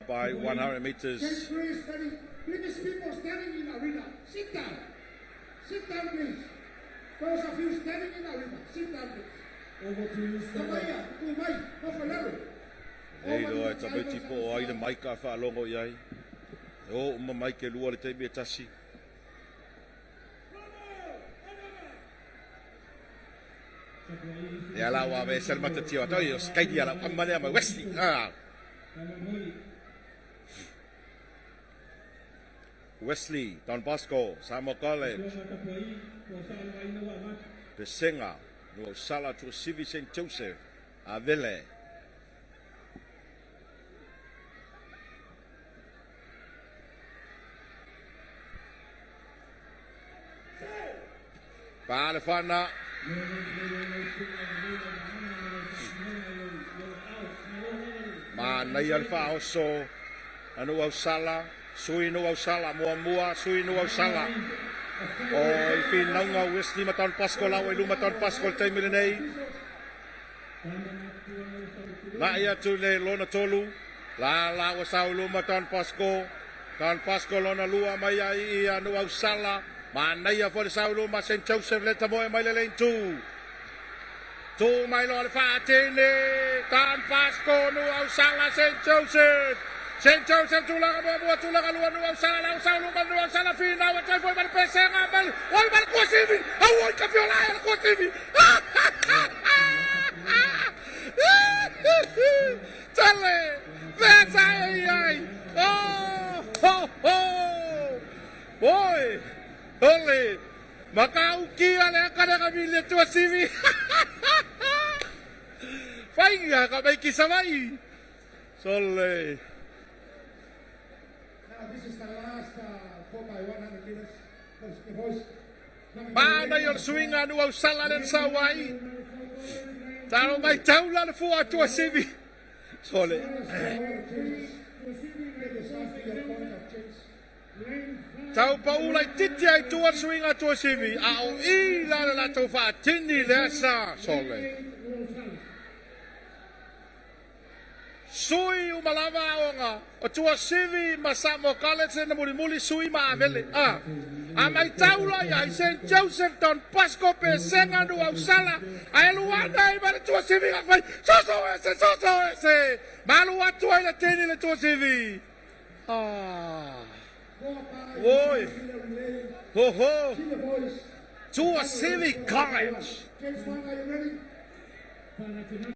by 100 meters. Please, people standing in arena, sit down. Sit down, please. Those of you standing in arena, sit down, please. Over to you, Tamaia, tu mai, Mafalero. E iloa e tamaiti po o ai le maika a faalogo i ai. E o uma mai ke lua le taimi e tasi. Ia la ua ve sel matatia o toi o Skaidi ala ama lea mai Wesley. Ah. Wesley, Don Bosco, Samoa College. Pesega, Nu'ausala, Tuasivi, St. Joseph, Avele. Pa le whana. Manaia le faaoso a Nu'ausala, sui Nu'ausala, muamua sui Nu'ausala. O i finauga Wesley ma Don Bosco laua i luma Don Bosco i le taimi lenei. La'i atu le lona tolu, la la ua sau i luma Don Bosco. Don Bosco lona lua mai ai i a Nu'ausala. Manaia foi le sau i luma St. Joseph le tamoe mai le lane 2. Tu mai loa le faatini, Don Bosco, Nu'ausala, St. Joseph. St. Joseph tulaga muamua, tulaga lua, Nu'ausala, lau sau luma, Nu'ausala finau e toe foi ma le pesega mai, oi ma le kuasivi, auoi ka fiola e le kuasivi. Tale, vesa e ai. Oh, ho, ho. Oi, ole, makaukia le akana ka mile tuasivi. Faiga ka mai ki Savaii. Sole. Now this is the last 4 by 100 meters. The boys coming Manaia o le suiga nu au sala le sau ai. Talo mai taula le fua Tuasivi. Sole. Tau pau laitiiti ai tua le suiga Tuasivi, a o i la le latou faatini lea sa. Sole. Sui uma lava aoga o Tuasivi ma Samoa College lena mulimuli sui ma Avele a a maitau loa ia i Saint Joseph Don Bosco Pesega Nu'ausala ae alu ana ai ma le Tuasivi ka fai soso ese soso ese ma alu atu ai le tini le Tuasivi ah oi ho ho Tuasivi College. James Wang, are you ready?